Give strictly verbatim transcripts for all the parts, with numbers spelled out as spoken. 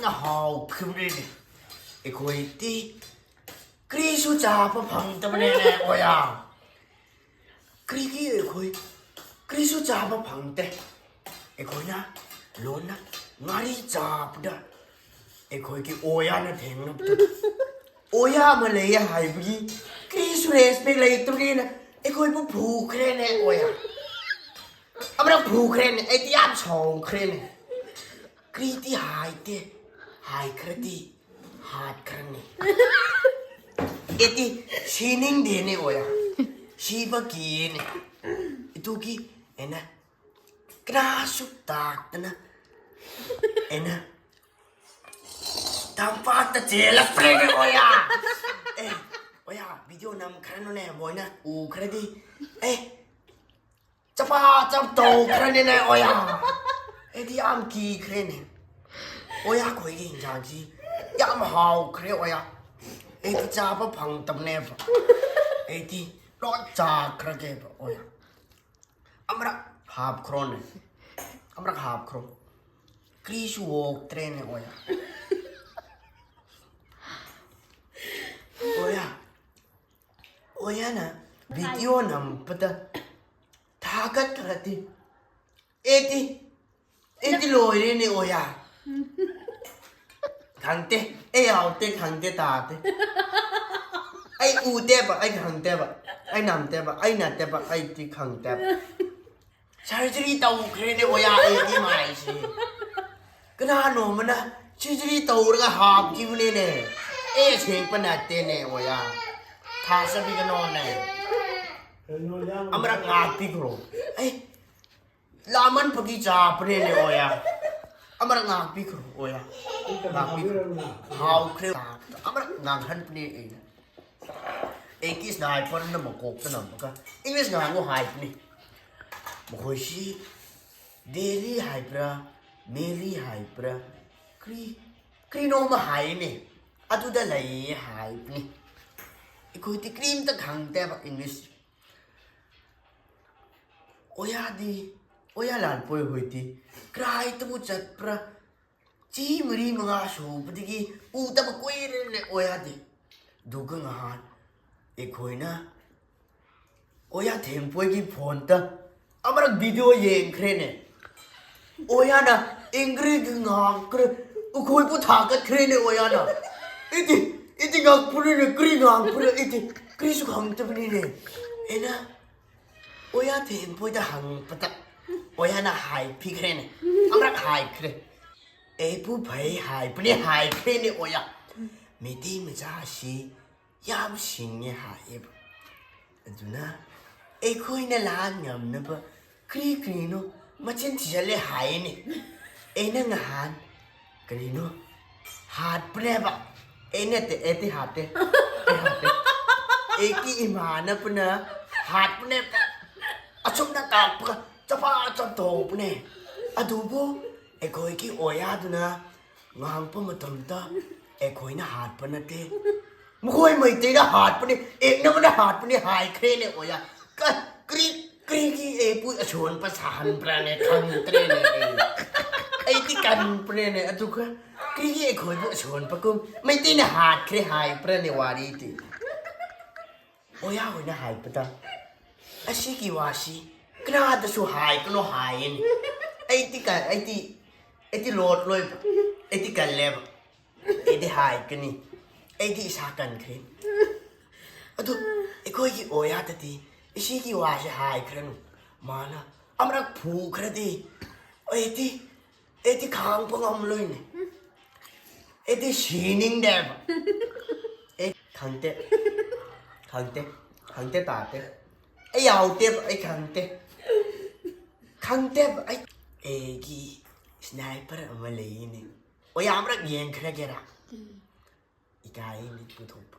ꯍꯥꯎꯈꯤꯕꯅꯤꯅꯦ꯫ ꯑꯩꯈꯣꯏꯗꯤ ꯀꯔꯤꯁꯨ ꯆꯥꯕ ꯐꯪꯗꯕꯅꯤꯅꯦ ꯑꯣꯌꯥ꯫ ꯀꯔꯤꯒꯤ ꯑꯩꯈꯣꯏ ꯀꯔꯤꯁꯨ ꯆꯥꯕ ꯐꯪꯗꯦ꯫ ꯑꯩꯈꯣꯏꯅ ꯂꯣꯟꯅ ꯉꯥꯔꯤ ꯆꯥꯕꯗ ꯑꯩꯈꯣꯏꯒꯤ ꯑꯣꯌꯥꯅ ꯊꯦꯡꯅꯕꯗ ꯑꯣꯌꯥ ꯑꯃ ꯂꯩꯌꯦ ꯍꯥꯏꯕꯒꯤ ꯀꯔꯤꯁꯨ ꯔꯦꯁꯄꯦꯛ ꯂꯩꯇꯕꯒꯤꯅ ꯑꯩꯈꯣꯏꯕꯨ ꯐꯨꯈ꯭ꯔꯦꯅꯦ ꯑꯣꯌꯥ꯫ ꯑꯃꯔꯛ ꯐꯨꯈ꯭ꯔꯦꯅꯦ, ꯑꯩꯗꯤ ꯌꯥꯝ ꯁꯥꯎꯈ꯭ꯔꯦꯅꯦ꯫ ꯀ꯭ꯔꯤꯗꯤ ꯍꯥꯏꯗꯦ, ꯍꯥꯏꯈ꯭ꯔꯗꯤ ꯍꯥꯠꯈ꯭ꯔꯅꯤ꯫ ꯑꯩꯗꯤ ꯁꯤꯅꯤꯡꯗꯦꯅꯦ ꯑꯣꯌꯥ, ꯁꯤꯕ ꯀꯤꯌꯦꯅꯦ꯫ ꯑꯗꯨꯒꯤ ꯑꯩꯅ ꯀꯅꯥꯁꯨ ꯇꯥꯛꯇꯅ ꯑꯩꯅ ꯇꯝꯄꯥꯛꯇ ꯆꯦꯜꯂꯛꯄꯅꯦ ꯑꯣꯌꯥ꯫ ꯑꯦ ꯑꯣꯌꯥ, ꯚꯤꯗꯤꯑꯣ ꯅꯝꯈ꯭ꯔꯅꯨꯅꯦ, ꯃꯣꯏꯅ ꯎꯈ꯭ꯔꯗꯤ꯫ ꯑꯦ ꯆꯄꯥ ꯆꯞ ꯇꯧꯈ꯭ꯔꯅꯤꯅꯦ ꯑꯣꯌꯥ꯫ ꯑꯩꯗꯤ ꯌꯥꯝ ꯀꯤꯈ꯭ꯔꯦꯅꯦ꯫ ꯑꯣꯌꯥ ꯈꯣꯏꯒꯤ ꯏꯟꯖꯥꯡꯁꯤ ꯌꯥꯝ ꯍꯥꯎꯈ꯭ꯔꯦ ꯑꯣꯌꯥ꯫ ꯑꯩꯗꯤ ꯆꯥꯕ ꯐꯪꯗꯕꯅꯦꯕ꯫ ꯑꯩꯗꯤ ꯂꯣꯏ ꯆꯥꯈ꯭ꯔꯒꯦꯕ ꯑꯣꯌꯥ꯫ ꯑꯃꯔꯛ ꯍꯥꯞꯈ꯭ꯔꯣꯅꯦ꯫ ꯑꯃꯔꯛ ꯍꯥꯞꯈ꯭ꯔꯣ꯫ ꯀ꯭ꯔꯤꯁꯨ ꯑꯣꯛꯇ꯭ꯔꯦꯅꯦ ꯑꯣꯌꯥ꯫ ꯑꯣꯌꯥ꯫ ꯑꯣꯌꯥꯅ ꯚꯤꯗꯤꯑꯣ ꯅꯝꯕꯗ ꯊꯥꯒꯠꯈ꯭ꯔꯗꯤ ꯑꯦꯗꯤ ꯑꯦꯗꯤ ꯂꯣꯏꯔꯦꯅꯦ ꯑꯣꯌꯥ꯫ ꯈꯪꯗꯦ꯫ ꯑꯩ ꯌꯥꯎꯗꯦ, ꯈꯪꯗꯦ, ꯇꯥꯗꯦ꯫ ꯑꯩ ꯎꯗꯦꯕ, ꯑꯩ ꯈꯪꯗꯦꯕ꯫ ꯑꯩ ꯅꯝꯗꯦꯕ, ꯑꯩ ꯅꯠꯇꯦꯕ, ꯑꯩꯗꯤ ꯈꯪꯗꯦꯕ꯫ ꯁꯔꯖꯔꯤ ꯇꯧꯈ꯭ꯔꯦꯅꯦ ꯑꯣꯌꯥ ꯑꯩꯒꯤ ꯃꯥꯏꯁꯦ꯫ ꯀꯅꯥꯅꯣ ꯑꯃꯅ ꯁꯔꯖꯔꯤ ꯇꯧꯔꯒ ꯍꯥꯞꯈꯤꯕꯅꯦꯅꯦ꯫ ꯑꯦ ꯑꯁꯦꯡꯕ ꯅꯠꯇꯦꯅꯦ ꯑꯣꯌꯥ꯫ ꯊꯥꯖꯕꯤꯒꯅꯣꯅꯦ꯫ ꯑꯃꯔꯛ ꯉꯥꯛꯄꯤꯈ꯭ꯔꯣ꯫ ꯑꯩ ꯂꯥꯃꯟꯕꯒꯤ ꯆꯥꯕꯅꯦꯅꯦ ꯑꯣꯌꯥ꯫ ꯑꯃꯔꯛ ꯉꯥꯛꯄꯤꯈ꯭ꯔꯣ ꯑꯣꯌꯥ꯫ ꯉꯥꯛꯄꯤꯈ꯭ꯔꯣ꯫ ꯍꯥꯎꯈ꯭ꯔꯦ꯫ ꯑꯃꯔꯛ ꯉꯥꯡꯍꯟꯕꯅꯦ ꯑꯩꯅ꯫ ꯑꯩꯒꯤ ꯁ꯭ꯅꯥꯏꯄꯔꯅ ꯃꯀꯣꯛꯇ ꯅꯝꯃꯒ ꯏꯪꯂꯤꯁ ꯉꯥꯡꯉꯨ ꯍꯥꯏꯕꯅꯤ꯫ ꯃꯈꯣꯏꯁꯤ ꯗꯦꯂꯤ ꯍꯥꯏꯕ꯭ꯔꯥ, ꯃꯦꯂꯤ ꯍꯥꯏꯕ꯭ꯔꯥ, ꯀ꯭ꯔꯤ ꯀ꯭ꯔꯤꯅꯣꯝꯃ ꯍꯥꯏꯅꯦ꯫ ꯑꯗꯨꯗ ꯂꯩꯌꯦ ꯍꯥꯏꯕꯅꯤ꯫ ꯑꯩꯈꯣꯏꯗꯤ ꯀ꯭ꯔꯤꯝꯇ ꯈꯪꯗꯦꯕ ꯏꯪꯂꯤꯁ꯫ ꯑꯣꯌꯥꯗꯤ ꯑꯣꯌꯥ ꯂꯥꯟꯄꯣꯏ ꯍꯣꯏꯗꯤ ꯀ꯭ꯔꯥꯏꯗꯕꯨ ꯆꯠꯄ꯭ꯔꯥ? ꯆꯍꯤ ꯃꯔꯤ ꯃꯉꯥ ꯁꯨꯕꯗꯒꯤ ꯎꯗꯕ ꯀꯨꯏꯔꯦꯅꯦ ꯑꯣꯌꯥꯗꯤ꯫ ꯑꯗꯨꯒ ꯉꯍꯥꯟ ꯑꯩꯈꯣꯏꯅ ꯑꯣꯌꯥ ꯊꯦꯝꯄꯣꯏꯒꯤ ꯐꯣꯟꯗ ꯑꯃꯔꯛ ꯚꯤꯗꯤꯑꯣ ꯌꯦꯡꯈ꯭ꯔꯦꯅꯦ꯫ ꯑꯣꯌꯥꯅ ꯑꯦꯡꯒ꯭ꯔꯤꯒꯤ ꯉꯥꯡꯈ꯭ꯔꯦ, ꯎꯈꯣꯏꯕꯨ ꯊꯥꯒꯠꯈ꯭ꯔꯦꯅꯦ ꯑꯣꯌꯥꯅ꯫ ꯏꯗꯤ ꯏꯗꯤ ꯉꯥꯡꯄ꯭ꯔꯦꯅꯦ, ꯀ꯭ꯔꯤ ꯉꯥꯡꯄ꯭ꯔꯦ, ꯏꯗꯤ ꯀ꯭ꯔꯤꯁꯨ ꯈꯪꯗꯕꯅꯤꯅꯦ꯫ ꯑꯩꯅ ꯑꯣꯌꯥ ꯊꯦꯝꯄꯣꯏꯗ ꯍꯪꯕꯗ ꯑꯣꯌꯥꯅ ꯍꯥꯏꯕꯤꯈ꯭ꯔꯦꯅꯦ꯫ ꯑꯃꯔꯛ ꯍꯥꯏꯈ꯭ꯔꯦ꯫ ꯑꯩꯕꯨ ꯐꯩ ꯍꯥꯏꯕꯅꯦ ꯍꯥꯏꯈ꯭ꯔꯦꯅꯦ ꯑꯣꯌꯥ꯫ ꯃꯩꯇꯩ ꯃꯆꯥꯁꯤ ꯌꯥꯝ ꯁꯤꯡꯉꯦ ꯍꯥꯏꯌꯦꯕ꯫ ꯑꯗꯨꯅ ꯑꯩꯈꯣꯏꯅ ꯂꯥꯟ ꯉꯝꯅꯕ ꯀ꯭ꯔꯤ ꯀ꯭ꯔꯤꯅꯣ ꯃꯆꯤꯟ ꯊꯤꯖꯜꯂꯦ ꯍꯥꯏꯌꯦꯅꯦ꯫ ꯑꯩꯅ ꯉꯍꯥꯟ ꯀꯔꯤꯅꯣ ꯍꯥꯠꯄꯅꯦꯕ꯫ ꯑꯩ ꯅꯠꯇꯦ, ꯑꯩꯗꯤ ꯍꯥꯠꯇꯦ꯫ ꯑꯩ ꯍꯥꯠꯇꯦ꯫ ꯑꯩꯒꯤ ꯏꯃꯥꯟꯅꯕꯅ ꯍꯥꯠꯄꯅꯦꯕ꯫ ꯑꯁꯨꯝꯅ ꯀꯥꯞꯄꯒ ꯆꯄꯥ ꯆꯞ ꯇꯧꯕꯅꯦ꯫ ꯑꯗꯨꯕꯨ ꯑꯩꯈꯣꯏꯒꯤ ꯑꯣꯌꯥꯗꯨꯅ ꯉꯥꯡꯄ ꯃꯇꯝꯗ ꯑꯩꯈꯣꯏꯅ ꯍꯥꯠꯄ ꯅꯠꯇꯦ꯫ ꯃꯈꯣꯏ ꯃꯩꯇꯩꯅ ꯍꯥꯠꯄꯅꯦ, ꯑꯦꯛꯅꯕꯅ ꯍꯥꯠꯄꯅꯦ ꯍꯥꯏꯈ꯭ꯔꯦꯅꯦ ꯑꯣꯌꯥ꯫ ꯀ-, ꯀ꯭ꯔꯤ-, ꯀ꯭ꯔꯤꯒꯤ ꯑꯩꯕꯨ ꯑꯁꯣꯟꯕ ꯁꯥꯍꯟꯕ꯭ꯔꯥꯅꯦ ꯈꯪꯗ꯭ꯔꯦꯅꯦ ꯑꯩ꯫ ꯑꯩꯗꯤ ꯀꯟꯕ꯭ꯔꯦꯅꯦ, ꯑꯗꯨꯒ ꯀ꯭ꯔꯤꯒꯤ ꯑꯩꯈꯣꯏꯕꯨ ꯑꯁꯣꯟꯕꯒꯨꯝ ꯃꯩꯇꯩꯅ ꯍꯥꯠꯈ꯭ꯔꯦ ꯍꯥꯏꯕ꯭ꯔꯥꯅꯦ ꯋꯥꯔꯤꯗꯤ꯫ ꯑꯣꯌꯥ ꯍꯣꯏꯅ ꯍꯥꯏꯕꯗ ꯑꯁꯤꯒꯤ ꯋꯥꯁꯤ ꯀꯅꯥꯗꯁꯨ ꯍꯥꯏꯒꯅꯨ ꯍꯥꯏꯌꯦꯅꯦ꯫ ꯑꯩꯗꯤ ꯀ-, ꯑꯩꯗꯤ, ꯑꯩꯗꯤ ꯂꯣꯠ ꯂꯣꯏꯕ, ꯑꯩꯗꯤ ꯀꯜꯂꯦꯕ꯫ ꯑꯩꯗꯤ ꯍꯥꯏꯒꯅꯤ꯫ ꯑꯩꯗꯤ ꯏꯁꯥ ꯀꯟꯈ꯭ꯔꯦ꯫ ꯑꯗꯨ ꯑꯩꯈꯣꯏꯒꯤ ꯑꯣꯌꯥꯗꯗꯤ ꯏꯁꯤꯒꯤ ꯋꯥꯁꯦ ꯍꯥꯏꯈ꯭ꯔꯅꯨ꯫ ꯃꯥꯅ ꯑꯃꯔꯛ ꯐꯨꯈ꯭ꯔꯗꯤ ꯑꯩꯗꯤ, ꯑꯩꯗꯤ ꯈꯥꯡꯕ ꯉꯝꯂꯣꯏꯅꯦ꯫ ꯑꯩꯗꯤ ꯁꯤꯅꯤꯡꯗꯦꯕ꯫ ꯑꯩ ꯈꯪꯗꯦ꯫ ꯈꯪꯗꯦ꯫ ꯈꯪꯗꯦ ꯇꯥꯗꯦ꯫ ꯑꯩ ꯌꯥꯎꯗꯦꯕ꯫ ꯑꯩ ꯈꯪꯗꯦ꯫ ꯈꯪꯗꯦꯕ꯫ ꯑꯩ, ꯑꯩꯒꯤ ꯁ꯭ꯅꯥꯏꯄꯔ ꯑꯃ ꯂꯩꯌꯦꯅꯦ꯫ ꯑꯣꯌꯥ ꯑꯃꯔꯛ ꯌꯦꯡꯈ꯭ꯔꯒꯦꯔꯥ? ꯏꯀꯥꯏꯅꯦ ꯄꯨꯊꯣꯛꯄ꯫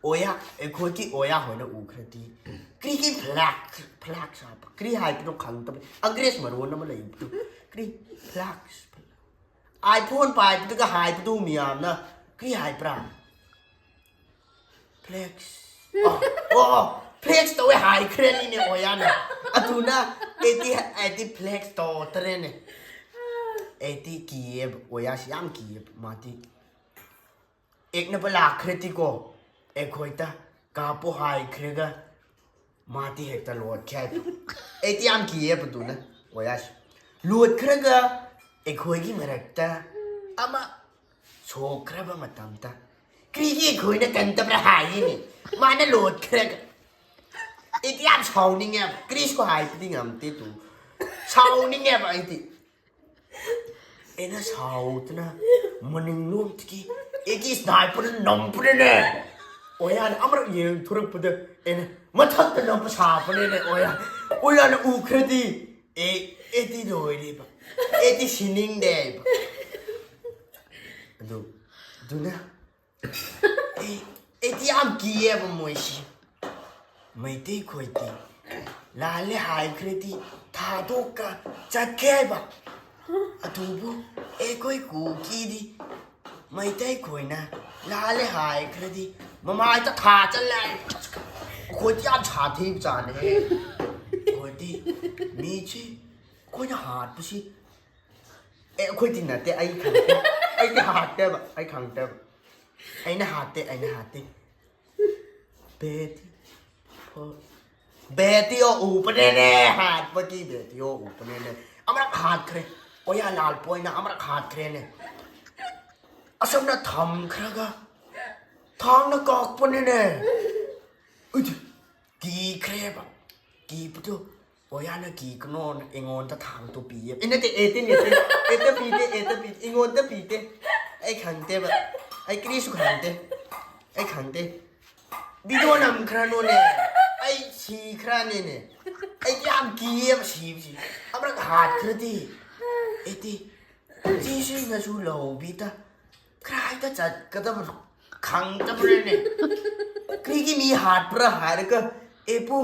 ꯑꯣꯌꯥ, ꯑꯩꯈꯣꯏꯒꯤ ꯑꯣꯌꯥ ꯍꯣꯏꯅ ꯎꯈ꯭ꯔꯗꯤ ꯀ꯭ꯔꯤꯒꯤ ꯐ꯭ꯂꯥꯛ, ꯐ꯭ꯂꯥꯛ ꯁꯥꯕ? ꯀ꯭ꯔꯤ ꯍꯥꯏꯕꯅꯣ ꯈꯪꯗꯕ꯫ ꯑꯪꯒ꯭ꯔꯦꯖ ꯃꯔꯣꯟ ꯑꯃ ꯂꯩꯕꯗꯨ꯫ ꯀ꯭ꯔꯤ ꯐ꯭ꯂꯥꯛ, iPhone ꯄꯥꯏꯕꯗꯨꯒ ꯍꯥꯏꯕꯗꯨ ꯃꯤꯌꯥꯝꯅ ꯀ꯭ꯔꯤ ꯍꯥꯏꯕ꯭ꯔꯥ? ꯐ꯭ꯂꯦꯛꯁ꯫ ꯑꯣ, ꯑꯣ, ꯑꯣ, ꯐ꯭ꯂꯦꯛꯁ ꯇꯧꯋꯦ ꯍꯥꯏꯈ꯭ꯔꯦꯅꯤꯅꯦ ꯑꯣꯌꯥꯅ꯫ ꯑꯗꯨꯅ ꯑꯩꯗꯤ, ꯑꯩꯗꯤ ꯐ꯭ꯂꯦꯛꯁ ꯇꯧꯗ꯭ꯔꯦꯅꯦ꯫ ꯑꯩꯗꯤ ꯀꯤꯌꯦꯕ, ꯑꯣꯌꯥꯁꯤ ꯌꯥꯝ ꯀꯤꯌꯦꯕ꯫ ꯃꯥꯗꯤ ꯑꯦꯛꯅꯕ ꯂꯥꯛꯈ꯭ꯔꯗꯤꯀꯣ, ꯑꯩꯈꯣꯏꯗ ꯀꯥꯞꯄꯣ ꯍꯥꯏꯈ꯭ꯔꯒ ꯃꯥꯗꯤ ꯍꯦꯛꯇ ꯂꯣꯠꯈꯤ ꯍꯥꯏꯕ꯫ ꯑꯩꯗꯤ ꯌꯥꯝ ꯀꯤꯌꯦꯕ ꯑꯗꯨꯅ, ꯑꯣꯌꯥꯁꯤ꯫ ꯂꯣꯠꯈ꯭ꯔꯒ ꯑꯩꯈꯣꯏꯒꯤ ꯃꯔꯛꯇ ꯑꯃ ꯁꯣꯛꯈ꯭ꯔꯕ ꯃꯇꯝꯗ, ꯀꯔꯤꯒꯤ ꯑꯩꯈꯣꯏꯅ ꯀꯟꯗꯕ꯭ꯔꯥ ꯍꯥꯏꯌꯦꯅꯦ, ꯃꯥꯅ ꯂꯣꯠꯈ꯭ꯔꯒ꯫ ꯑꯩꯗꯤ ꯌꯥꯝ ꯁꯥꯎꯅꯤꯡꯉꯦꯕ, ꯀꯔꯤꯁꯨ ꯍꯥꯏꯕꯗꯤ ꯉꯝꯗꯦ ꯇꯨ꯫ ꯁꯥꯎꯅꯤꯡꯉꯦꯕ ꯑꯩꯗꯤ꯫ ꯑꯩꯅ ꯁꯥꯎꯗꯅ ꯃꯅꯤꯡꯂꯣꯝꯗꯒꯤ ꯑꯩꯒꯤ ꯁ꯭ꯅꯥꯏꯄꯔꯅ ꯅꯝꯕꯅꯤꯅꯦ꯫ ꯑꯣꯌꯥꯅ ꯑꯃꯔꯛ ꯌꯦꯡꯊꯣꯔꯛꯄꯗ ꯑꯩꯅ ꯃꯊꯛꯇ ꯅꯝꯕ ꯁꯥꯕꯅꯤꯅꯦ꯫ ꯑꯣꯌꯥ, ꯑꯣꯌꯥꯅ ꯎꯈ꯭ꯔꯗꯤ ꯑꯦ, ꯑꯩꯗꯤ ꯂꯣꯏꯔꯦꯕ꯫ ꯑꯩꯗꯤ ꯁꯤꯅꯤꯡꯗꯦꯕ꯫ ꯑꯗꯨ, ꯑꯗꯨꯅ ꯑꯩ, ꯑꯩꯗꯤ ꯌꯥꯝ ꯀꯤꯌꯦꯕ ꯃꯣꯏꯁꯤ꯫ ꯃꯩꯇꯩ ꯈꯣꯏꯗꯤ ꯂꯥꯜꯂꯦ ꯍꯥꯏꯈ꯭ꯔꯗꯤ ꯊꯥꯗꯣꯛꯀ ꯆꯠꯀꯦ ꯍꯥꯏꯕ꯫ ꯑꯗꯨꯕꯨ ꯑꯩꯈꯣꯏ ꯀꯨꯀꯤꯗꯤ ꯃꯩꯇꯩ ꯈꯣꯏꯅ ꯂꯥꯜꯂꯦ ꯍꯥꯏꯈ꯭ꯔꯗꯤ ꯃꯃꯥꯏꯗ ꯊꯥ ꯆꯠꯂꯦ꯫ ꯑꯩꯈꯣꯏꯗꯤ ꯌꯥꯝ ꯁꯥꯊꯤꯕ ꯆꯥꯅꯦ꯫ ꯑꯩꯈꯣꯏꯗꯤ ꯃꯤꯁꯤ ꯑꯩꯈꯣꯏꯅ ꯍꯥꯠꯄꯁꯤ, ꯑꯦ, ꯑꯩꯈꯣꯏꯗꯤ ꯅꯠꯇꯦ, ꯑꯩ ꯈꯪꯗꯦ꯫ ꯑꯩꯗꯤ ꯍꯥꯠꯇꯦꯕ, ꯑꯩ ꯈꯪꯗꯦꯕ꯫ ꯑꯩꯅ ꯍꯥꯠꯇꯦ, ꯑꯩꯅ ꯍꯥꯠꯇꯦ꯫ ꯕꯦꯇꯤ, ꯍꯣ-, ꯕꯦꯇꯤ ꯑꯣ ꯎꯄꯅꯦꯅꯦ, ꯍꯥꯠꯄꯒꯤ ꯕꯦꯇꯤ ꯑꯣ ꯎꯄꯅꯦꯅꯦ꯫ ꯑꯃꯔꯛ ꯍꯥꯠꯈ꯭ꯔꯦ, ꯑꯣꯌꯥ ꯂꯥꯜꯄꯣꯏꯅ ꯑꯃꯔꯛ ꯍꯥꯠꯈ꯭ꯔꯦꯅꯦ꯫ ꯑꯁꯨꯝꯅ ꯊꯝꯈ꯭ꯔꯒ ꯊꯥꯡꯅ ꯀꯛꯄꯅꯦꯅꯦ꯫ ꯑꯩꯗꯤ ꯀꯤꯈ꯭ꯔꯦꯕ꯫ ꯀꯤꯕꯗꯣ, ꯑꯣꯌꯥꯅ ꯀꯤꯒꯅꯣꯅ ꯑꯩꯉꯣꯟꯗ ꯊꯥꯡꯗꯣ ꯄꯤꯌꯦ꯫ ꯑꯦ, ꯅꯠꯇꯦ, ꯑꯦꯇ ꯅꯠꯇꯦ꯫ ꯑꯦꯇ ꯄꯤꯗꯦ, ꯑꯦꯇ ꯄꯤꯗꯦ꯫ ꯑꯩꯉꯣꯟꯗ ꯄꯤꯗꯦ꯫ ꯑꯩ ꯈꯪꯗꯦꯕ꯫ ꯑꯩ ꯀꯔꯤꯁꯨ ꯈꯪꯗꯦ꯫ ꯑꯩ ꯈꯪꯗꯦ꯫ ꯚꯤꯗꯤꯑꯣ ꯅꯝꯈ꯭ꯔꯅꯣꯅꯦ꯫ ꯑꯩ ꯁꯤꯈ꯭ꯔꯅꯤꯅꯦ꯫ ꯑꯩ ꯌꯥꯝ ꯀꯤꯌꯦꯕ ꯁꯤꯕꯁꯤ꯫ ꯑꯃꯔꯛ ꯍꯥꯠꯈ꯭ꯔꯗꯤ ꯑꯩꯗꯤ ꯁꯤꯁꯤꯡꯅꯁꯨ ꯂꯧꯕꯤꯗ ꯀꯗꯥꯏꯗ ꯆꯠꯀꯗꯕꯅꯣ ꯈꯪꯗꯕꯅꯤꯅꯦ꯫ ꯀꯔꯤꯒꯤ ꯃꯤ ꯍꯥꯠꯄ꯭ꯔꯥ ꯍꯥꯏꯔꯒ ꯑꯦꯄꯨ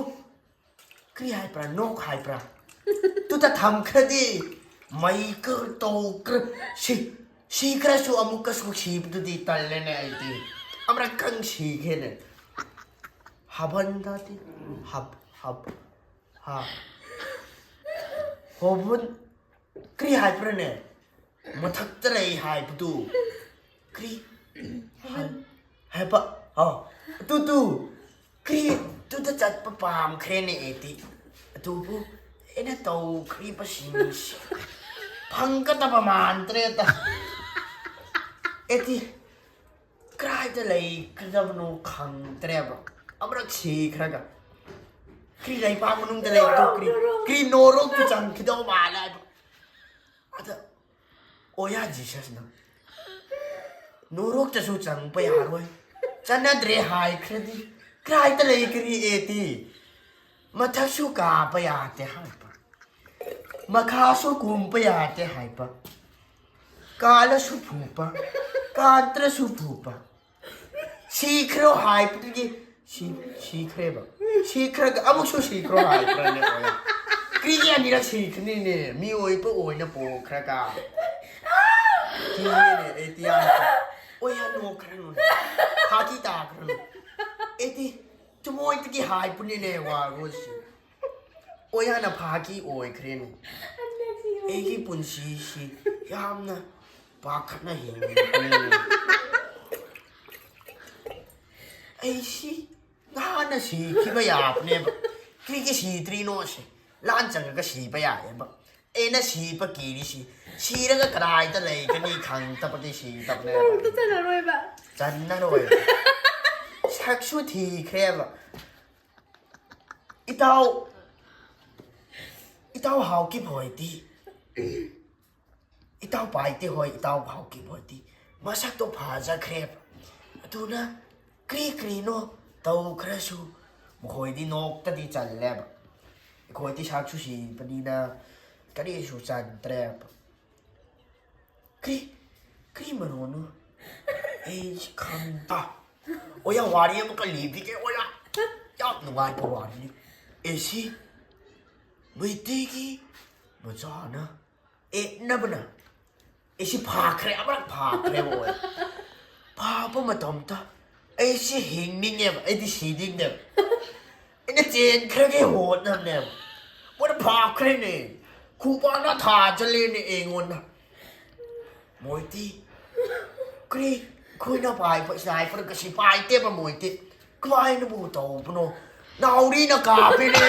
ꯀꯔꯤ ꯍꯥꯏꯕ꯭ꯔꯥ, ꯅꯣꯛ ꯍꯥꯏꯕ꯭ꯔꯥ? ꯇꯨꯗ ꯊꯝꯈ꯭ꯔꯗꯤ ꯃꯩ ꯀꯔ ꯇꯧꯈ꯭ꯔ ꯁꯤ, ꯁꯤꯈ꯭ꯔꯁꯨ ꯑꯃꯨꯛꯀꯁꯨ ꯁꯤꯕꯗꯨꯗꯤ ꯇꯜꯂꯦꯅꯦ ꯑꯩꯗꯤ꯫ ꯑꯃꯔꯛꯀꯪ ꯁꯤꯈ꯭ꯔꯦꯅꯦ꯫ ꯍꯕꯟꯗꯗꯤ ꯍꯕ, ꯍꯕ, ꯍꯥ꯫ ꯍꯣꯕꯟ ꯀꯔꯤ ꯍꯥꯏꯕ꯭ꯔꯥꯅꯦ? ꯃꯊꯛꯇ ꯂꯩ ꯍꯥꯏꯕꯗꯨ꯫ ꯀ꯭ꯔꯤ? ꯍꯥꯏꯕ? ꯑꯣ, ꯑꯗꯨꯗꯨ꯫ ꯀ꯭ꯔꯤ? ꯑꯗꯨꯗ ꯆꯠꯄ ꯄꯥꯝꯈ꯭ꯔꯦꯅꯦ ꯑꯩꯗꯤ꯫ ꯑꯗꯨꯕꯨ ꯑꯩꯅ ꯇꯧꯈ꯭ꯔꯤꯕꯁꯤꯡꯁꯤ ꯐꯪꯒꯗꯕ ꯃꯥꯟꯗ꯭ꯔꯦꯗ꯫ ꯑꯩꯗꯤ ꯀꯗꯥꯏꯗ ꯂꯩꯒꯗꯕꯅꯣ ꯈꯪꯗ꯭ꯔꯦꯕ꯫ ꯑꯃꯔꯛ ꯁꯤꯈ꯭ꯔꯒ ꯀ꯭ꯔꯤ ꯂꯩꯄꯥꯛ ꯃꯅꯨꯡꯗ ꯂꯩꯕꯗꯣ ꯀ꯭ꯔꯤ, ꯀ꯭ꯔꯤ ꯅꯣꯔꯣꯛꯇ ꯆꯪꯈꯤꯗꯧ ꯃꯥꯜꯂꯦ ꯍꯥꯏꯕ꯫ ꯑꯗ ꯑꯣꯌꯥ ꯖꯤꯁꯁꯅ ꯅꯣꯔꯣꯛꯇꯁꯨ ꯆꯪꯕ ꯌꯥꯔꯣꯏ, ꯆꯠꯅꯗ꯭ꯔꯦ ꯍꯥꯏꯈ꯭ꯔꯗꯤ ꯀꯗꯥꯏꯗ ꯂꯩꯒꯅꯤ ꯑꯦꯗꯤ? ꯃꯊꯛꯁꯨ ꯀꯥꯕ ꯌꯥꯗꯦ ꯍꯥꯏꯕ, ꯃꯈꯥꯁꯨ ꯀꯨꯝꯕ ꯌꯥꯗꯦ ꯍꯥꯏꯕ, ꯀꯥꯜꯂꯁꯨ ꯐꯨꯕ, ꯀꯥꯟꯇ꯭ꯔꯁꯨ ꯐꯨꯕ, ꯁꯤꯈ꯭ꯔꯣ ꯍꯥꯏꯕꯗꯒꯤ ꯁꯤ-, ꯁꯤꯈ꯭ꯔꯦꯕ꯫ ꯁꯤꯈ꯭ꯔꯒ ꯑꯃꯨꯛꯁꯨ ꯁꯤꯈ꯭ꯔꯣ ꯍꯥꯏꯈ꯭ꯔꯅꯦ ꯑꯣꯌꯥ꯫ ꯀ꯭ꯔꯤꯒꯤ ꯑꯅꯤꯔꯛ ꯁꯤꯈ꯭ꯔꯅꯤꯅꯦ? ꯃꯤꯑꯣꯏꯕ ꯑꯣꯏꯅ ꯄꯣꯛꯈ꯭ꯔꯒ꯫ ꯀꯤꯌꯦꯅꯦ ꯑꯩꯗꯤ ꯌꯥꯝꯅ꯫ ꯑꯣꯌꯥ ꯅꯣꯛꯈ꯭ꯔꯅꯨ꯫ ꯐꯥꯒꯤ ꯇꯥꯈ꯭ꯔꯅꯨ꯫ ꯑꯩꯗꯤ ꯊꯃꯣꯏꯗꯒꯤ ꯍꯥꯏꯕꯅꯤꯅꯦ ꯋꯥꯔꯣꯏꯁꯤ꯫ ꯑꯣꯌꯥꯅ ꯐꯥꯒꯤ ꯑꯣꯏꯈ꯭ꯔꯦꯅꯦ꯫ ꯑꯩꯒꯤ ꯄꯨꯟꯁꯤꯁꯤ ꯌꯥꯝꯅ ꯄꯥꯈꯠꯅ ꯍꯤꯡꯕꯅꯤꯅꯦ꯫ ꯑꯩꯁꯤ ꯅꯍꯥꯟꯅ ꯁꯤꯈꯤꯕ ꯌꯥꯕꯅꯦꯕ꯫ ꯀꯔꯤꯒꯤ ꯁꯤꯗ꯭ꯔꯤꯅꯣ ꯁꯤ? ꯂꯥꯟ ꯆꯪꯉꯒ ꯁꯤꯕ ꯌꯥꯏꯑꯕ꯫ ꯑꯩꯅ ꯁꯤꯕ ꯀꯤꯔꯤꯁꯤ, ꯁꯤꯔꯒ ꯀꯗꯥꯏꯗ ꯂꯩꯒꯅꯤ ꯈꯪꯗꯕꯒꯤ ꯁꯤꯗꯕꯅꯦꯕ꯫ ꯅꯣꯔꯣꯛꯇ ꯆꯠꯂꯔꯣꯏꯕ꯫ ꯆꯟꯅꯔꯣꯏꯕ꯫ ꯁꯛꯁꯨ ꯊꯤꯈ꯭ꯔꯦꯕ꯫ ꯏꯇꯥꯎ, ꯏꯇꯥꯎ ꯍꯥꯎꯀꯤꯞ ꯍꯣꯏꯗꯤ, ꯏꯇꯥꯎ ꯄꯥꯏꯇꯦ ꯍꯣꯏ, ꯏꯇꯥꯎ ꯍꯥꯎꯀꯤꯞ ꯍꯣꯏꯗꯤ ꯃꯁꯛꯇꯣ ꯐꯖꯈ꯭ꯔꯦꯕ꯫ ꯑꯗꯨꯅ ꯀ꯭ꯔꯤ ꯀ꯭ꯔꯤꯅꯣ ꯇꯧꯈ꯭ꯔꯁꯨ ꯃꯈꯣꯏꯗꯤ ꯅꯣꯛꯇꯗꯤ ꯆꯜꯂꯦꯕ꯫ ꯑꯩꯈꯣꯏꯗꯤ ꯁꯛꯁꯨ ꯁꯤꯕꯅꯤꯅ ꯀꯔꯤꯁꯨ ꯆꯟꯗ꯭ꯔꯦꯕ꯫ ꯀ꯭ꯔꯤ, ꯀ꯭ꯔꯤ ꯃꯔꯣꯅꯣ? ꯑꯩ ꯈꯪꯗ꯫ ꯑꯣꯌꯥ, ꯋꯥꯔꯤ ꯑꯃꯨꯛꯀ ꯂꯤꯕꯤꯒꯦ, ꯑꯣꯌꯥ꯫ ꯌꯥꯝ ꯅꯨꯡꯉꯥꯏꯕ ꯋꯥꯔꯤꯅꯤ꯫ ꯑꯦꯁꯤ ꯃꯩꯇꯩꯒꯤ ꯃꯆꯥꯅ ꯑꯦꯠꯅꯕꯅ ꯑꯩꯁꯤ ꯐꯥꯈ꯭ꯔꯦ, ꯑꯃꯔꯛ ꯐꯥꯈ꯭ꯔꯦꯕ ꯑꯣꯏ꯫ ꯐꯥꯕ ꯃꯇꯝꯗ ꯑꯩꯁꯤ ꯍꯤꯡꯅꯤꯡꯉꯦꯕ, ꯑꯩꯗꯤ ꯁꯤꯅꯤꯡꯗꯦꯕ꯫ ꯑꯩꯅ ꯆꯦꯟꯈ꯭ꯔꯒꯦ ꯍꯣꯠꯅꯕꯅꯦꯕ꯫ ꯃꯣꯏꯅ ꯐꯥꯈ꯭ꯔꯦꯅꯦ꯫ ꯈꯨꯄꯥꯛꯅ ꯊꯥꯖꯜꯂꯦꯅꯦ ꯑꯩꯉꯣꯟꯗ꯫ ꯃꯣꯏꯗꯤ ꯀꯔꯤ? ꯑꯩꯈꯣꯏꯅ ꯄꯥꯏꯕ sniper ꯒꯁꯤ ꯄꯥꯏꯗꯦꯕ ꯃꯣꯏꯗꯤ꯫ ꯀꯃꯥꯏꯅꯕꯨ ꯇꯧꯕꯅꯣ? ꯅꯥꯎꯔꯤꯅ ꯀꯥꯞꯄꯤꯅꯦ꯫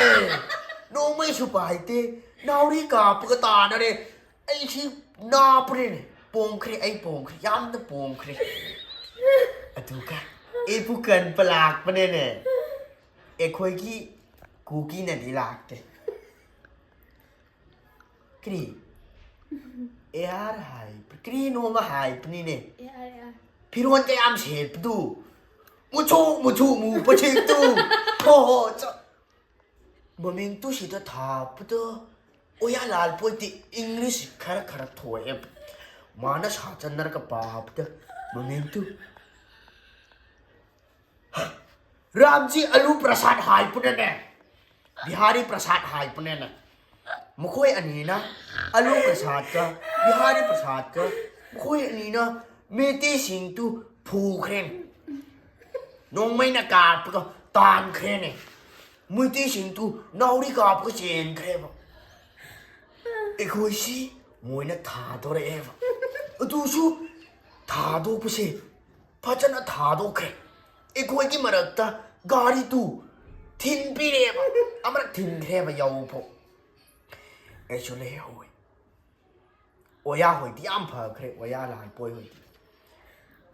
ꯅꯣꯡꯃꯩꯁꯨ ꯄꯥꯏꯗꯦ꯫ ꯅꯥꯎꯔꯤ ꯀꯥꯞꯄꯒ ꯇꯥꯟꯅꯔꯦ꯫ ꯑꯩꯁꯤ ꯅꯥꯕ꯭ꯔꯦꯅꯦ꯫ ꯄꯣꯡꯈ꯭ꯔꯦ, ꯑꯩ ꯄꯣꯡꯈ꯭ꯔꯦ, ꯌꯥꯝꯅ ꯄꯣꯡꯈ꯭ꯔꯦ꯫ ꯑꯗꯨꯒ ꯑꯩꯕꯨ ꯀꯟꯕ ꯂꯥꯛꯄꯅꯦꯅꯦ꯫ ꯑꯩꯈꯣꯏꯒꯤ ꯀꯨꯀꯤꯅꯗꯤ ꯂꯥꯛꯇꯦ꯫ ꯀꯔꯤ? ꯑꯦ ꯑꯥꯔ ꯍꯥꯏꯕ꯭ꯔꯥ? ꯀꯔꯤꯅꯣ ꯑꯃ ꯍꯥꯏꯕꯅꯤꯅꯦ꯫ A R, A R. ꯐꯤꯔꯣꯟ ꯀꯌꯥꯝ ꯁꯦꯠꯄꯗꯨ? ꯃꯨꯆꯨ ꯃꯨꯆꯨ ꯃꯨꯕꯁꯤꯡꯗꯨ꯫ ꯍꯣ ꯍꯣ, ꯆ-, ꯃꯃꯤꯡꯗꯨ ꯁꯤꯗ ꯊꯥꯕꯗ ꯑꯣꯌꯥ ꯂꯥꯜꯄꯣꯏꯗꯤ ꯏꯪꯂꯤꯁ ꯈꯔ ꯈꯔ ꯊꯣꯛꯑꯦ꯫ ꯃꯥꯅ ꯁꯥꯆꯟꯅꯔꯒ ꯄꯥꯕꯗ ꯃꯃꯤꯡꯗꯨ ꯔꯥꯝꯖꯤ ꯑꯂꯨ ꯄ꯭ꯔꯁꯥꯗ ꯍꯥꯏꯕꯅꯅꯦ, ꯕꯤꯍꯥꯔꯤ ꯄ꯭ꯔꯁꯥꯗ ꯍꯥꯏꯕꯅꯦꯅꯦ꯫ ꯃꯈꯣꯏ ꯑꯅꯤꯅ ꯑꯂꯨ ꯄ꯭ꯔꯁꯥꯗꯀ ꯕꯤꯍꯥꯔꯤ ꯄ꯭ꯔꯁꯥꯗꯀ ꯃꯈꯣꯏ ꯑꯅꯤꯅ ꯃꯩꯇꯩꯁꯤꯡꯗꯨ ꯐꯨꯈ꯭ꯔꯦꯅꯦ꯫ ꯅꯣꯡꯃꯩꯅ ꯀꯥꯞꯄꯒ ꯇꯥꯟꯈ꯭ꯔꯦꯅꯦ꯫ ꯃꯩꯇꯩꯁꯤꯡꯗꯨ ꯅꯥꯎꯔꯤ ꯀꯥꯞꯄꯒ ꯆꯦꯟꯈ꯭ꯔꯦꯕ꯫ ꯑꯩꯈꯣꯏꯁꯤ ꯃꯣꯏꯅ ꯊꯥꯗꯣꯔꯛꯑꯦꯕ꯫ ꯑꯗꯨꯁꯨ ꯊꯥꯗꯣꯛꯄꯁꯦ ꯐꯖꯅ ꯊꯥꯗꯣꯛꯈ꯭ꯔꯦ꯫ ꯑꯩꯈꯣꯏꯒꯤ ꯃꯔꯛꯇ ꯒꯥꯔꯤꯗꯨ ꯊꯤꯟꯕꯤꯔꯦꯕ꯫ ꯑꯃꯔꯛ ꯊꯤꯟꯈ꯭ꯔꯦꯕ ꯌꯧꯐꯥꯎ꯫ ꯑꯩꯁꯨ ꯂꯩꯍꯧꯋꯦ꯫ ꯑꯣꯌꯥ ꯍꯣꯏꯗꯤ ꯌꯥꯝ ꯐꯈ꯭ꯔꯦ, ꯑꯣꯌꯥ ꯂꯥꯜꯄꯣꯏ ꯍꯣꯏꯗꯤ꯫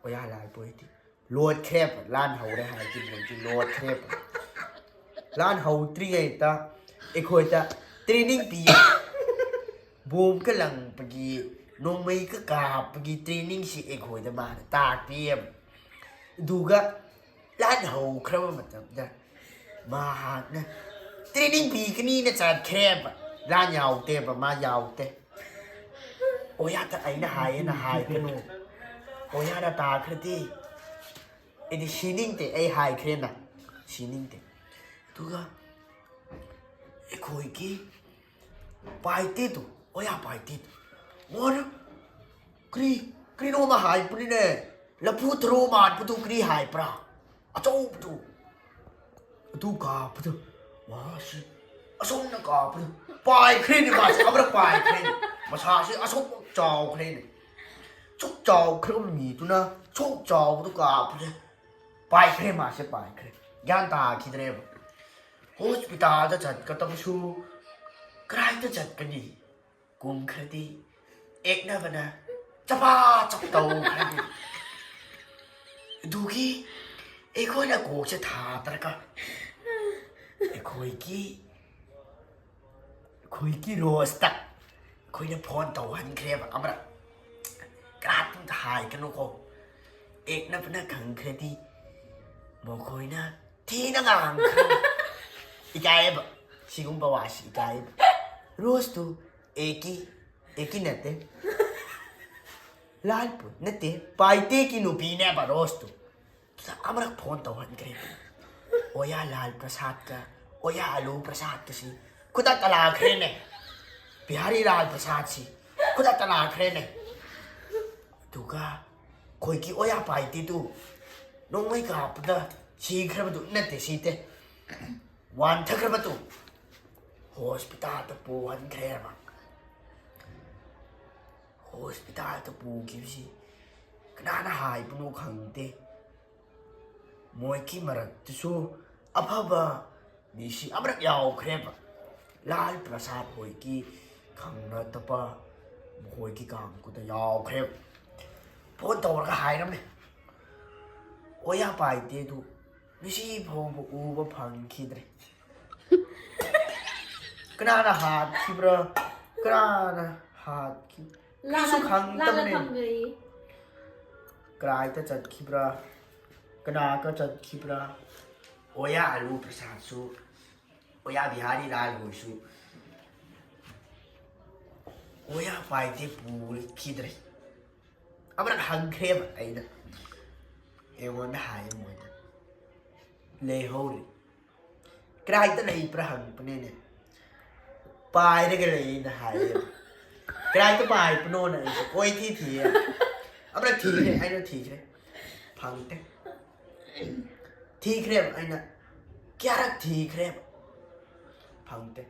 ꯑꯣꯌꯥ ꯂꯥꯜꯄꯣꯏ ꯍꯣꯏꯗꯤ ꯂꯣꯠꯈ꯭ꯔꯦꯕ, ꯂꯥꯟ ꯍꯧꯔꯦ ꯍꯥꯏꯔꯗꯤ ꯃꯣꯏꯗꯤ ꯂꯣꯠꯈ꯭ꯔꯦꯕ꯫ ꯂꯥꯟ ꯍꯧꯗ꯭ꯔꯤꯉꯩꯗ ꯑꯩꯈꯣꯏꯗ training ꯄꯤꯌꯦ꯫ ꯕꯣꯝꯒ ꯂꯪꯕꯒꯤ, ꯅꯣꯡꯃꯩꯒ ꯀꯥꯞꯄꯒꯤ training ꯁꯤ ꯑꯩꯈꯣꯏꯗ ꯃꯥꯅ ꯇꯥꯛꯄꯤꯌꯦꯕ꯫ ꯑꯗꯨꯒ ꯂꯥꯟ ꯍꯧꯈ꯭ꯔꯕ ꯃꯇꯝꯗ ꯃꯍꯥꯛꯅ training ꯄꯤꯒꯅꯤꯅ ꯆꯠꯈ꯭ꯔꯦꯕ꯫ ꯂꯥꯟ ꯌꯥꯎꯗꯦꯕ, ꯃꯥ ꯌꯥꯎꯗꯦ꯫ ꯑꯣꯌꯥꯗ ꯑꯩꯅ ꯍꯥꯏꯌꯦꯅ ꯍꯥꯏꯒꯅꯨ꯫ ꯑꯣꯌꯥꯅ ꯇꯥꯈ꯭ꯔꯗꯤ ꯑꯩꯗꯤ ꯁꯤꯅꯤꯡꯗꯦ, ꯑꯩ ꯍꯥꯏꯈ꯭ꯔꯦꯅ꯫ ꯁꯤꯅꯤꯡꯗꯦ꯫ ꯑꯗꯨꯒ ꯑꯩꯈꯣꯏꯒꯤ ꯄꯥꯏꯇꯦꯗꯨ, ꯑꯣꯌꯥ ꯄꯥꯏꯇꯦꯗꯨ꯫ ꯃꯣꯏꯅ ꯀꯔꯤ, ꯀꯔꯤꯅꯣꯃ ꯍꯥꯏꯕꯅꯤꯅꯦ꯫ ꯂꯐꯨ ꯊꯔꯣ ꯃꯥꯟꯕꯗꯨ ꯀꯔꯤ ꯍꯥꯏꯕ꯭ꯔꯥ? ꯑꯆꯧꯕꯗꯨ꯫ ꯑꯗꯨ ꯀꯥꯞꯄꯗ ꯃꯥꯁꯤ ꯑꯁꯣꯝꯅ ꯀꯥꯞꯄꯗ ꯄꯥꯏꯈ꯭ꯔꯦꯅꯦ, ꯃꯥꯁꯤ ꯑꯃꯔꯛ ꯄꯥꯏꯈ꯭ꯔꯦꯅꯦ꯫ ꯃꯁꯥꯁꯤ ꯑꯁꯣꯝ ꯆꯥꯎꯈ꯭ꯔꯦꯅꯦ꯫ ꯁꯨꯛ ꯆꯥꯎꯈ꯭ꯔꯕ ꯃꯤꯗꯨꯅ ꯁꯨꯛ ꯆꯥꯎꯕꯗꯨ ꯀꯥꯞꯄꯁꯦ ꯄꯥꯏꯈ꯭ꯔꯦ, ꯃꯥꯁꯦ ꯄꯥꯏꯈ꯭ꯔꯦ꯫ ꯒ꯭ꯌꯥꯟ ꯇꯥꯈꯤꯗ꯭ꯔꯦꯕ꯫ ꯍꯣꯁꯄꯤꯇꯥꯜꯗ ꯆꯠꯀꯗꯕꯁꯨ ꯀꯗꯥꯏꯗ ꯆꯠꯀꯅꯤ? ꯀꯨꯝꯈ꯭ꯔꯗꯤ ꯑꯦꯛꯅꯕꯅ ꯆꯄꯥ ꯆꯞ ꯇꯧꯈ꯭ꯔꯅꯤ꯫ ꯑꯗꯨꯒꯤ ꯑꯩꯈꯣꯏꯅ ꯀꯣꯛꯁꯦ ꯊꯥꯗꯔꯒ ꯑꯩꯈꯣꯏꯒꯤ ꯑꯩꯈꯣꯏꯒꯤ ꯔꯣꯁꯇ ꯑꯩꯈꯣꯏꯅ ꯐꯣꯟ ꯇꯧꯍꯟꯈ꯭ꯔꯦꯕ ꯑꯃꯔꯛ꯫ ꯀꯅꯥꯝꯇ ꯍꯥꯏꯒꯅꯨꯀꯣ, ꯑꯦꯛꯅꯕꯅ ꯈꯪꯈ꯭ꯔꯗꯤ ꯃꯈꯣꯏꯅ ꯊꯤꯅ ꯉꯥꯡꯈ꯭ꯔꯅꯤ꯫ ꯏꯀꯥꯏꯌꯦꯕ, ꯁꯤꯒꯨꯝꯕ ꯋꯥꯁꯤ ꯏꯀꯥꯏꯌꯦꯕ꯫ ꯔꯣꯁꯇꯨ ꯑꯦꯛꯀꯤ ꯑꯦꯛꯀꯤ ꯅꯠꯇꯦ, ꯂꯥꯜꯄꯨ ꯅꯠꯇꯦ, ꯄꯥꯏꯇꯦꯛꯀꯤ ꯅꯨꯄꯤꯅꯦꯕ ꯔꯣꯁꯇꯨ꯫ ꯑꯃꯔꯛ ꯐꯣꯟ ꯇꯧꯍꯟꯈ꯭ꯔꯦ꯫ ꯑꯣꯌꯥ ꯂꯥꯜ ꯄ꯭ꯔꯁꯥꯗꯀ ꯑꯣꯌꯥ ꯑꯂꯨ ꯄ꯭ꯔꯁꯥꯗꯀꯁꯤ ꯈꯨꯗꯛꯇ ꯂꯥꯛꯈ꯭ꯔꯦꯅꯦ꯫ ꯕꯤꯍꯥꯔꯤ ꯂꯥꯜ ꯄ꯭ꯔꯁꯥꯗꯁꯤ ꯈꯨꯗꯛꯇ ꯂꯥꯛꯈ꯭ꯔꯦꯅꯦ꯫ ꯑꯗꯨꯒ ꯑꯩꯈꯣꯏꯒꯤ ꯑꯣꯌꯥ ꯄꯥꯏꯇꯦꯗꯨ ꯅꯣꯡꯃꯩ ꯀꯥꯞꯄꯗ ꯁꯤꯈ꯭ꯔꯕꯗꯨ ꯅꯠꯇꯦ, ꯁꯤꯗꯦ, ꯋꯥꯟꯊꯈ꯭ꯔꯕꯗꯨ ꯍꯣꯁꯄꯤꯇꯥꯜꯗ ꯄꯨꯍꯟꯈ꯭ꯔꯦꯕ꯫ ꯍꯣꯁꯄꯤꯇꯥꯜꯗ ꯄꯨꯈꯤꯕꯁꯤ ꯀꯅꯥꯅ ꯍꯥꯏꯕꯅꯣ ꯈꯪꯗꯦ꯫ ꯃꯣꯏꯒꯤ ꯃꯔꯛꯇꯁꯨ ꯑꯐꯕ ꯃꯤꯁꯤ ꯑꯃꯔꯛ ꯌꯥꯎꯈ꯭ꯔꯦꯕ꯫ ꯂꯥꯜ ꯄ꯭ꯔꯁꯥꯗ ꯍꯣꯏꯒꯤ ꯈꯪꯅꯗꯕ ꯃꯈꯣꯏꯒꯤ ꯀꯥꯡꯕꯨꯗ ꯌꯥꯎꯈ꯭ꯔꯦꯕ꯫ ꯐꯣꯟ ꯇꯧꯔꯒ ꯍꯥꯏꯔꯝꯃꯦ, ꯑꯣꯌꯥ ꯄꯥꯏꯇꯦꯗꯨ ꯉꯁꯤ ꯐꯥꯎꯕ ꯎꯕ ꯐꯪꯈꯤꯗ꯭ꯔꯦ꯫ ꯀꯅꯥꯅ ꯍꯥꯠꯈꯤꯕ꯭ꯔꯥ? ꯀꯅꯥꯅ ꯍꯥꯠꯈꯤ? ꯀꯔꯤꯁꯨ ꯂꯥꯟꯅ ꯈꯪꯗꯕꯅꯦ꯫ ꯂꯥꯟꯅ ꯊꯝꯈ꯭ꯔꯦ꯫ ꯀꯗꯥꯏꯗ ꯆꯠꯈꯤꯕ꯭ꯔꯥ? ꯀꯅꯥꯒ ꯆꯠꯈꯤꯕ꯭ꯔꯥ? ꯑꯣꯌꯥ ꯑꯂꯨ ꯄ꯭ꯔꯁꯥꯗꯁꯨ, ꯑꯣꯌꯥ ꯕꯤꯍꯥꯔꯤ ꯂꯥꯜ ꯍꯣꯏꯁꯨ ꯑꯣꯌꯥ ꯄꯥꯏꯇꯦ ꯄꯨꯈꯤꯗ꯭ꯔꯦ꯫ ꯑꯃꯔꯛ ꯍꯪꯈ꯭ꯔꯦꯕ ꯑꯩꯅ꯫ ꯑꯩꯉꯣꯟꯗ ꯍꯥꯏꯌꯦ ꯃꯣꯏꯅ, ꯂꯩꯍꯧꯔꯤ꯫ ꯀꯗꯥꯏꯗ ꯂꯩꯕ꯭ꯔꯥ ꯍꯪꯕꯅꯦꯅꯦ꯫ ꯄꯥꯏꯔꯒ ꯂꯩꯌꯦꯅ ꯍꯥꯏꯌꯦꯕ꯫ ꯀꯗꯥꯏꯗ ꯄꯥꯏꯕꯅꯣꯅ ꯑꯩꯁꯨ ꯀꯣꯏꯊꯤ ꯊꯤꯌꯦ꯫ ꯑꯃꯔꯛ ꯊꯤꯈ꯭ꯔꯦ, ꯑꯩꯅ ꯊꯤꯈ꯭ꯔꯦ, ꯐꯪꯗꯦ꯫ ꯊꯤꯈ꯭ꯔꯦꯕ ꯑꯩꯅ, ꯀꯌꯥꯔꯛ ꯊꯤꯈ꯭ꯔꯦꯕ, ꯐꯪꯗꯦ꯫